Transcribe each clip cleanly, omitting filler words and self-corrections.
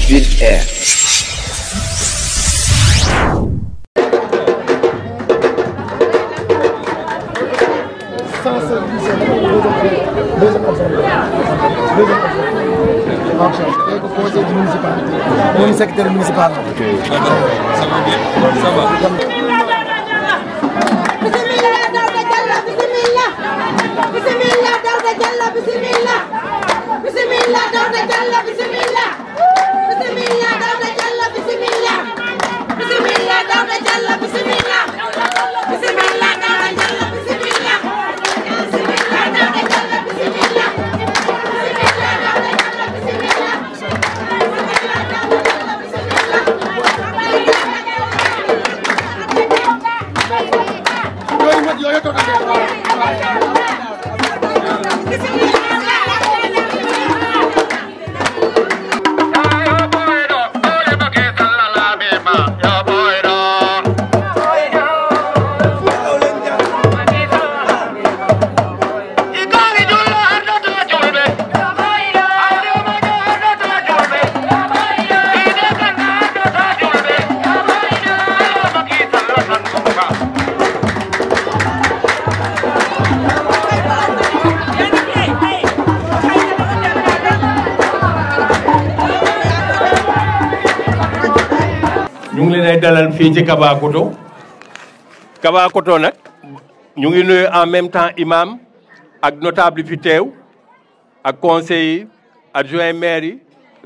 Ville Air. Mon secrétaire municipal. Ça va bien. Ça va. ñu ngi leen ay dalal fii ci Kabakoto Kabakoto nag ñu ngi nuyu en même temps imam ak notable fi teew ak conseil adjoint maire yi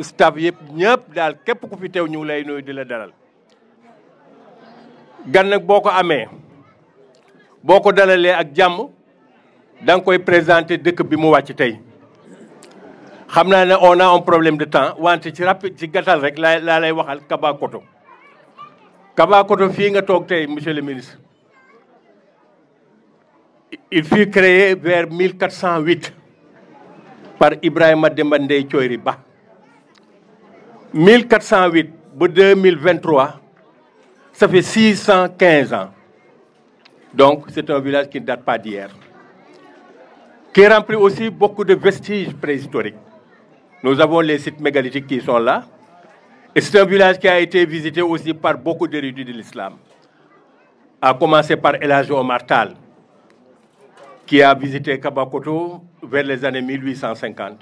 staff yëpp ñëpp daal képp ku fi teew ñu ngi lay nuyu di la dalal gan nag boo ko amee boo ko dalalee ak jàmm da nga koy présenter dëkk bi mu wàcc tey xam naa ne on a un problème de temps wante ci rapide ci gàttal rek laa lay waxal Kabakoto Kabakoto fii nga toog tey monsieur le ministre il fut créé vers 1408 par Ibrahima Demba Ndeye Thiory Ba 1408 ba 2023 ça fait 615 ans donc c'est un village qui ne date pas d'hier qui remplit aussi beaucoup de vestiges préhistoriques. Nous avons les sites mégalithiques qui sont là. Et c'est un village qui a été visité aussi par beaucoup d'érudits de l'islam. À commencer par El Hadji Omar Tall, qui a visité Kabakoto vers les années 1850.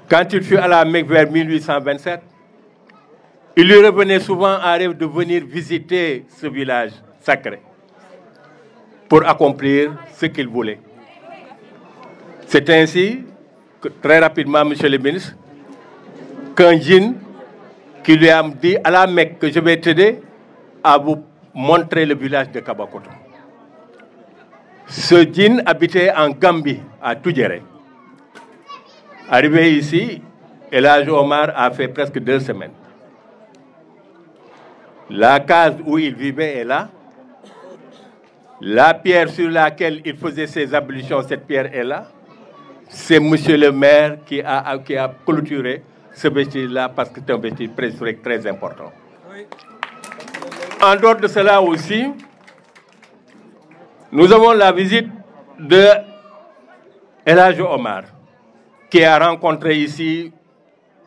Quand il fut à la Mecque vers 1827, il lui revenait souvent en rêve de venir visiter ce village sacré pour accomplir ce qu'il voulait. C'est ainsi que, très rapidement, monsieur le ministre, qu'un djinn qui lui a dit à la Mecque que je vais t'aider à vous montrer le village de Kabakoto. Ce djinn habitait en Gambie, à Tudjéré. Arrivé ici, El Hadji Omar a fait presque 2 semaines. La case où il vivait est là. La pierre sur laquelle il faisait ses ablutions, cette pierre est là. C'est monsieur le maire qui a clôturé ce vestige-là parce que c'est un vestige préhistorique très important. Oui. En dehors de cela aussi, nous avons la visite de El Hadji Omar, qui a rencontré ici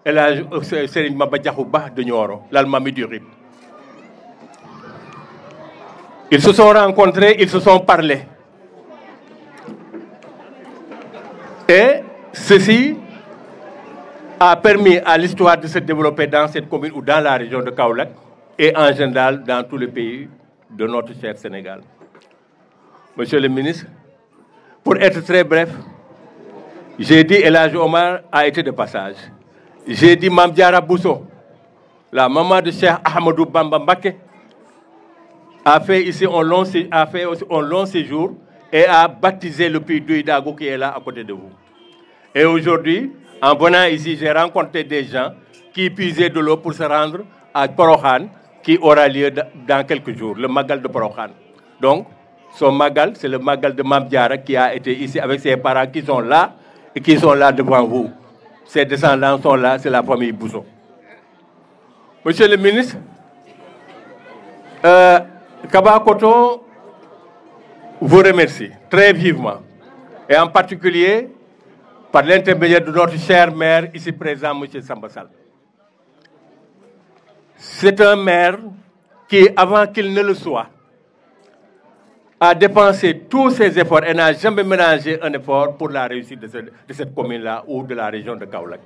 El Hadji Serigne Maba Diakhou Ba de Nioro, l'almami du RIP. Ils se sont rencontrés, ils se sont parlé. Et ceci a permis à l'histoire de se développer dans cette commune ou dans la région de Kaolack et en général dans tout le pays de notre cher Sénégal. Monsieur le ministre, pour être très bref, j'ai dit El Hadji Omar a été de passage. J'ai dit Mame Diarra Bousso, la maman de Cheikh Ahmadou Bamba Mbacké, a fait ici un long séjour et a baptisé le puits d'Ouidago qui est là à côté de vous. Et aujourd'hui, en venant ici, j'ai rencontré des gens qui puisaient de l'eau pour se rendre à Porokhan, qui aura lieu dans quelques jours, le Magal de Porokhan. Donc, son Magal, c'est le Magal de Mame Diarra qui a été ici avec ses parents qui sont là et qui sont là devant vous. Ses descendants sont là, c'est la famille Bousso. Monsieur le ministre, Kabakoto vous remercie très vivement. Et en particulier, par l'intermédiaire de notre cher maire ici présent, M. Samba Sall. C'est un maire qui, avant qu'il ne le soit, a dépensé tous ses efforts et n'a jamais ménagé un effort pour la réussite de cette commune-là ou de la région de Kaolack.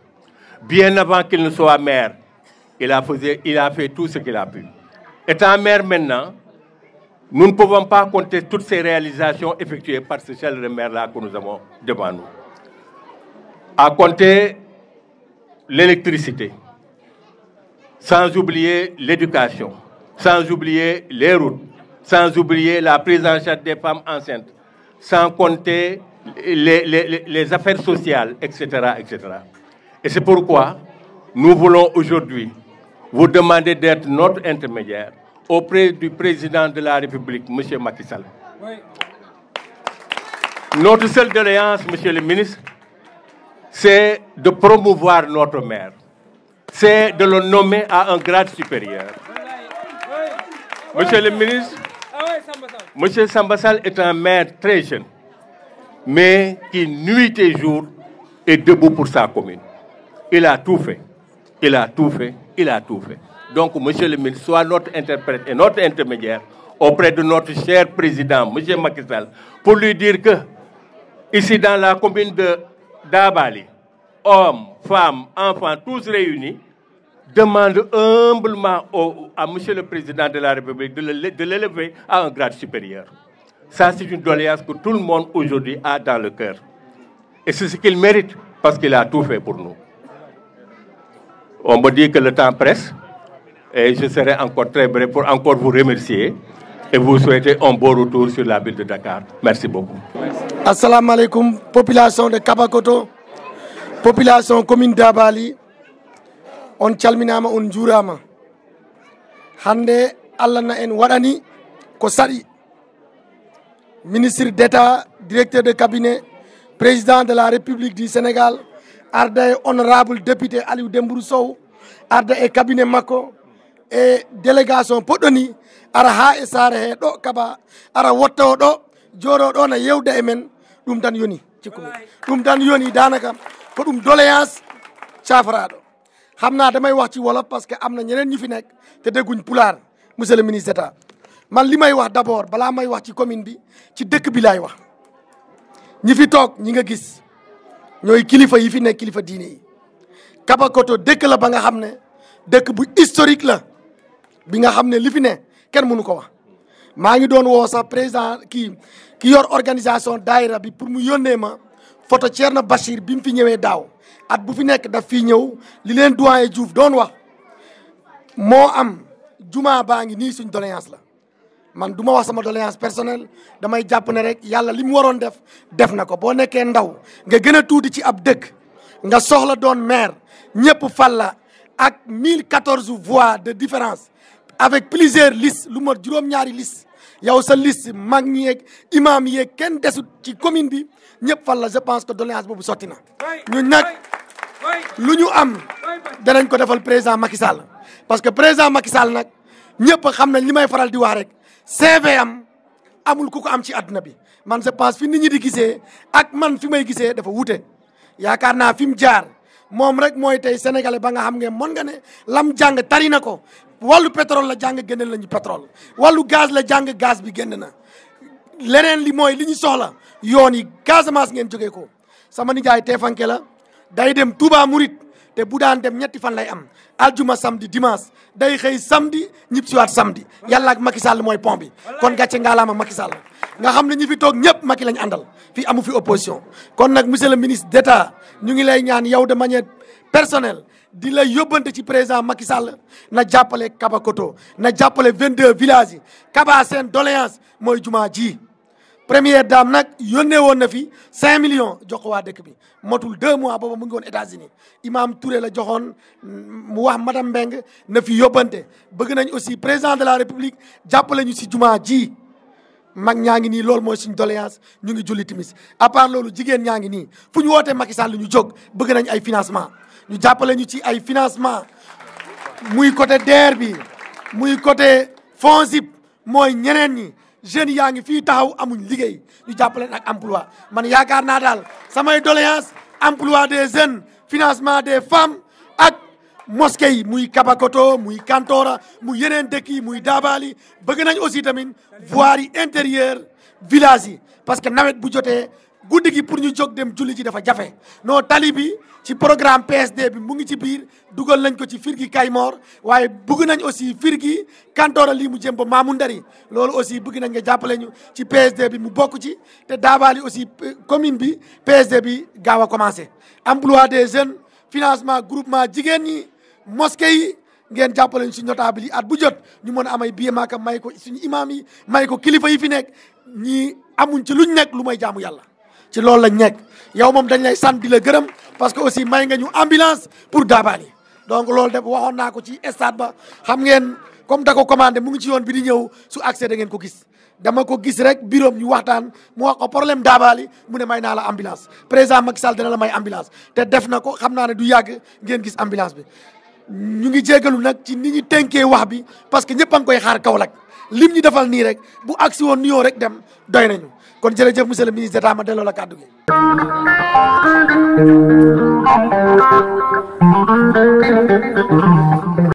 Bien avant qu'il ne soit maire, il a fait tout ce qu'il a pu. Étant maire maintenant, nous ne pouvons pas compter toutes ces réalisations effectuées par ce cher maire-là que nous avons devant nous. À compter l'électricité, sans oublier l'éducation, sans oublier les routes, sans oublier la prise en charge des femmes enceintes, sans compter les affaires sociales, etc., etc. Et c'est pourquoi nous voulons aujourd'hui vous demander d'être notre intermédiaire auprès du président de la République, M. Macky Sall. Oui. Notre seule doléance, M. le ministre, c'est de promouvoir notre maire. C'est de le nommer à un grade supérieur. Monsieur le ministre, M. Samba Sall est un maire très jeune, mais qui nuit et jour est debout pour sa commune. Il a tout fait. Il a tout fait. Il a tout fait. Donc, monsieur le ministre, soit notre interprète et notre intermédiaire auprès de notre cher président, M. Macky Sall, pour lui dire que, ici dans la commune de Dabali, hommes, femmes, enfants, tous réunis, demandent humblement à monsieur le président de la République de l'élever à un grade supérieur. Ça, c'est une doléance que tout le monde aujourd'hui a dans le cœur. Et c'est ce qu'il mérite, parce qu'il a tout fait pour nous. On me dit que le temps presse, et je serai encore très bref pour encore vous remercier et vous souhaiter un bon retour sur la ville de Dakar. Merci beaucoup. Assalamu alaikum, population de Kabakoto, population commune d'Abali, on calminama on jurama. Hande Allah na en wadani ko sadi. Ministre d'État, directeur de cabinet, président de la République du Sénégal, arda honorable député Aliou Dembourou Sow, arda e cabinet makko e délégation podoni ara ha e sare he do kaba ara wotto do joro do na yewde e men dum tan yoni cikumi dum tan yoni danaka ko dum doléance chafrado xamna damay wax ci wolof parce que amna ñeneen ñi fi nek te dégguñ pulaar monsieur le ministre d'État man limay wax d'abord bala may wax ci commune bi ci dëkk bi lay wax ñi fi tok ñi nga gis ñoy kilifa yi fi nek kilifa diiné yi Kabakoto dëkk la ba nga xamné dëkk bu historique la bi nga xamné li fi ne kenn mënu ko wax maa ngi doon woo sax président ki yor organisation daayira bi pour mu yónnee ma photo Thierno Bachir bi mu fi ñëwee daaw at bu fi nekk daf fii ñëw li leen doyen Diouf doon wax moo am juma baa ngi nii suñ doléance la man du ma wax sama doléance personnelle damay jàpp ne rek yàlla li mu waroon def na ko boo nekkee ndaw nga gën a tuuti ci ab dëkk nga soxla doon maire ñëpp fal la ak 1014 voix de différence avec plusieurs listes lu mot juróom-ñaari liste yow sa liste mag ñi yeeg imam yeeg kenn desut ci commune bi ñëpp fal la je pense que doléance boobu sotti na ñun nag lu ñu am danañ ko defal président Macky Sall parce que président Macky Sall nag ñëpp xam nañ li may faral di wax rek CV am amul ku ko am ci àdduna bi man je pense fi nit ñi di gisee ak man fi may gisee dafa wute yaakaar naa fi mu jaar moom rek mooy tey sénégalais ba nga xam ngeen mën nga ne lam jàng tari na ko wàllu pétrole la jàng génne lañu pétrole wàllu gaz la jàng gaz bi génn na leneen li mooy li ñu soxla yoon yi Casamance ngeen jógee ko sama nijaay teefanke la day dem Touba Mouride te bu daan dem ñetti fan lay am aljuma samedi dimanche day xëy samedi ñib siwaat samedi yàlla ak Macky Sall mooy pont bi kon gàcce ngaalaama Macky Sall nga xam ne ñi fi toog ñëpp Macky lañ àndal fii amu fi opposition kon nag monsieur le ministre d'État ñu ngi lay ñaan yow de manière personnelle di lay yóbbante ci président Macky Sall na jàppale Kabakoto na jàppale 22 villages yi Kaba seen doléance mooy jumaa ji première dame nag yónnee woon na fi 5 millions jox ko waa dëkk bi motul 2 mois booba mu ngi woon États-Unis Imam Touré la joxoon mu wax madame Mbeng na fi yóbbante bëgg nañ aussi président de la République jàppale ñu si jumaa ji mag ñaa ngi nii loolu mooy suñ doléance ñu ngi julli timis à part loolu jigéen ñaa ngi nii fu ñu wootee Macky Sall ñu jóg bëgg nañ ay financement ñu jàppale ñu ci ay financement muy côté DER bi muy côté FONGIP mooy ñeneen ñi jeunes yaa ngi fii taxaw amuñ liggéey ñu jàppale ak emploi man yaakaar naa daal samay doléance emploi des jeunes financement des femmes ak mosquée yi muy Kabakoto muy Kantora muy yeneen dëkk yi muy Dabali bëgg nañ aussi tamit voirie intérieure village yi parce que nawet bu jotee guddi gi pour ñu jóg dem julli ji dafa jafe non tali bi ci programme PSD bi mu ngi ci biir dugal nañ ko ci Firgi Kaymoor waaye bëgg nañ aussi Firgi Kantora lii mu jëm ba Mamundari loolu aussi bëgg nañ nga jàppale ñu ci PSD bi mu bokk ci te Dabali aussi commune bi PSD bi gaaw a commencé emploi des jeunes financement groupement jigéen ñi mosquée yi ngeen jàppale ñu si notable yi at bu jot ñu mën a amay billet Makka may ko suñu imam yi may ko kilifa yi fi nekk ñi amuñ ci luñ nekk lu may jaamu yàlla ci loolu lañ nekk yow moom dañ lay sant di la gërëm parce que aussi may nga ñu ambulance pour Dabali donc loolu def waxoon naa ko ci stade ba xam ngeen comme da ko commandé mu ngi ci yoon bi di ñëw su accès da ngeen ko gis dama ko gis rek bureau ñu waxtaan mu wax ko problème Dabali mu ne may naa la ambulance président Macky Sall dina la may ambulance te def na ko xam naa ne du yàgg ngeen gis ambulance bi ñu ngi jégalu nag ci ni ñu tënkee wax bi parce que ñëpp a ngi koy xaar Kaolack lim ñu defal nii rek bu agsi woon nuyoo rek dem doy nañu kon jërëjëf monsieur le ministre d'État ma delloo la kàddu gi